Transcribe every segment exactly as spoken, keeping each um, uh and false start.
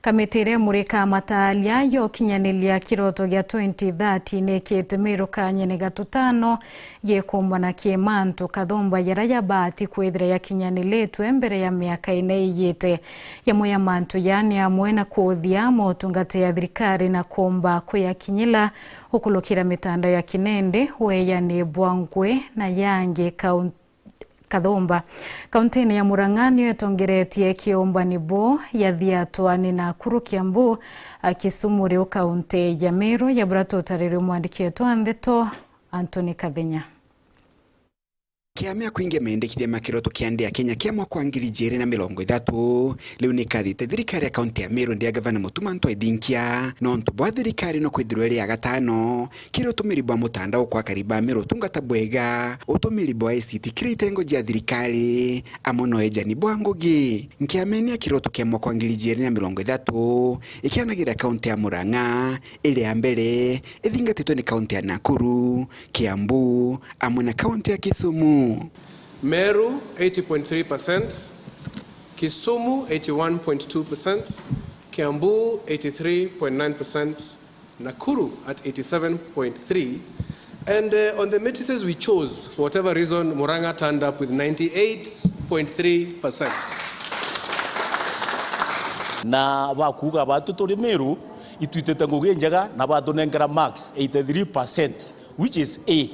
Kamiti iria imurikaa mataaria ya ukinyaniria kiroto gia twenty thirty niikite Meru kanyene ga tutano gikumbana kimantu kathumba jaria jabaati kwithira jakinyaniritue mbere ya miaka ina iijite. Jamwe ya mantu jaa ni amwe na kuuthia motungata ya thirikari na kuumba kujakinyira, gukurukira mitandao ya kinende, weeyani bwa ngui na yangi kaun-, kathumba. Kauntine ya Murang'a niyo itongeretie kiumbani buu, yathiatwa ni Nakuru, Kiambu, a, Kisumu, riu kaunti ya Meru, ya bura tutaririe mwandiki wetu wa ndeto, Anthony Kathenya. Kiama ya kwingia mendekithia ma kiroto kia nthi ya Kenya kia mwaka wa ngiri ijiri na mirongo ithatu, riu ni kathite thirikari ya kaunti ya Meru nthi ya gavana Mutuma M'Ethingia, nontu bwa thirikari no kwithirwa iri ya gatano kiri utumiri bwa mutandao kwa akari ba Meru utungata bwega, utumiri bwa I C T kiri itengo jia thirikari, amwe na uejani bwa ngugi. Nkiamene ya kiroto kia mwaka wa ngiri ijiri na mirongo ithatu, ikianagira kaunti ya Murang'a iri ya mbere, ithingatitwe ni kaunti ya Nakuru, Kiambu, amwe na kaunti ya Kisumu. Meru, eighty point three percent, Kisumu, eighty-one point two percent, Kiambu, eighty-three point nine percent, Nakuru at eighty-seven point three, and, uh, on the matrices we chose, for whatever reason, Murang'a turned up with ninety-eight point three percent. Na bakuuga batu turi Meru, itwitite ngugi njega na batunenkera marks eighty-three percent, which is A.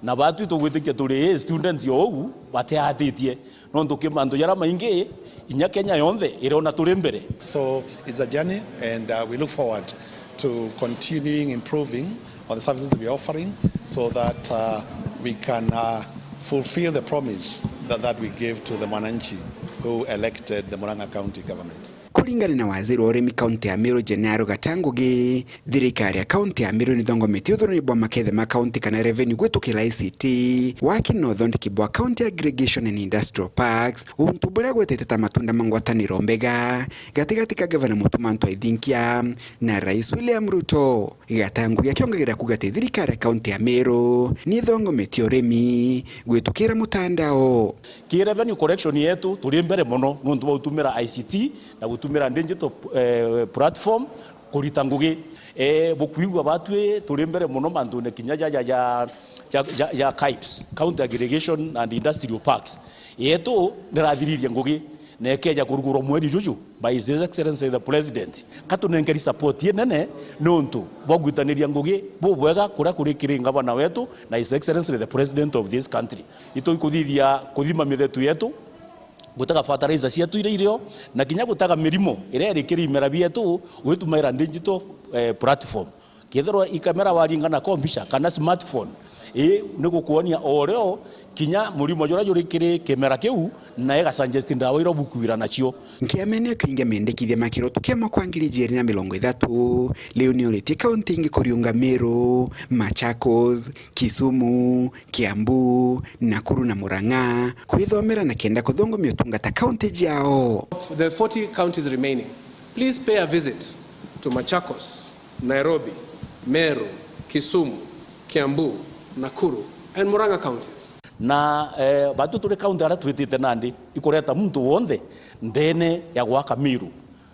Na batu itugwitikia turi A students o uu batiatitie, nontu ki mantu jaria maingi, inya Kenya yonthe irona turi mbere. So it's a journey and, uh, we look forward to continuing improving on the services we are offering so that, uh, we can, uh, fulfill the promise that, that we gave to the mwananchi who elected the Murang'a County Government. Kuringana na waziri wa urimi kaunti ya Meru, Gennaro Gata Ngugi, thirikari ya kaunti ya Meru nithongometie uthurani bwa makethe ma kaunti kana revenue gwitukira I C T, waki na uthondeki bwa County Aggregation and Industrial Parks, untu buria gwetete ta matunda ma ngwataniro mbega gatigati ka gavana Mutuma M'Ethingia na Rais William Ruto. Gata Ngugi akiongagira kuuga ati thirikari ya kaunti ya Meru nithongometie urimi gwitukira mutandao. Ki revenue collection yetu turi mbere mono nontu bwa gutumira I C T na gutumira digital, eh, platform kurita ngugi. Eh, bukwigua batwi turi mbere mono mantune kinya ja, ja, ja, ja, ja, ja KAIPs, County Aggregation and Industrial Parks. Yetu ndirathiririe ngugi na ikeja kurugurwa mweri juju by His Excellency the President. Katunenkeri support inene nontu bwa gwitaniria ngugi bubwega kuria kuri kiri ngavana wetu na His Excellency the President of this country. Ituikuthithia kuthima mithetu yetu, gutega fertilizer cietu iria irio, na kinya gutega mirimo iria iri kiri imera bietu, gwitumaira digital, eh, platform. Kethirwa ikamera waringa na kombica kana smartphone, ii ni gukuonia o rio kinya murimo juria juri kiri kimera kiu, na igasuggest ndawa iria bukwira nacio. Nkiamene kwingia mendekithia ma kiroto kia mwaka wa ngiri ijiri na mirongo ithatu, riu niuritie kaunti ingi kuriunga Meru, Machakos, Kisumu, Kiambu, Nakuru na Murang'a kwithomera na kenda kuthongomia utungata kaunti jiao. The forty counties remaining, please pay a visit to Machakos, Nairobi, Meru, Kisumu, Kiambu, Nakuru and Murang'a counties. Na, eh, batu turi kaunti aria twitite nandi ikureta muntu wonthe ndene ya gwaka Meru.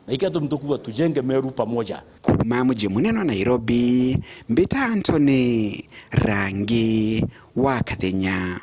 Na ikio tumi tukuuga tujenge Meru pamoja. Kuuma muji munene wa Nairobi, mbita Anthony Rangi wa Kathenya.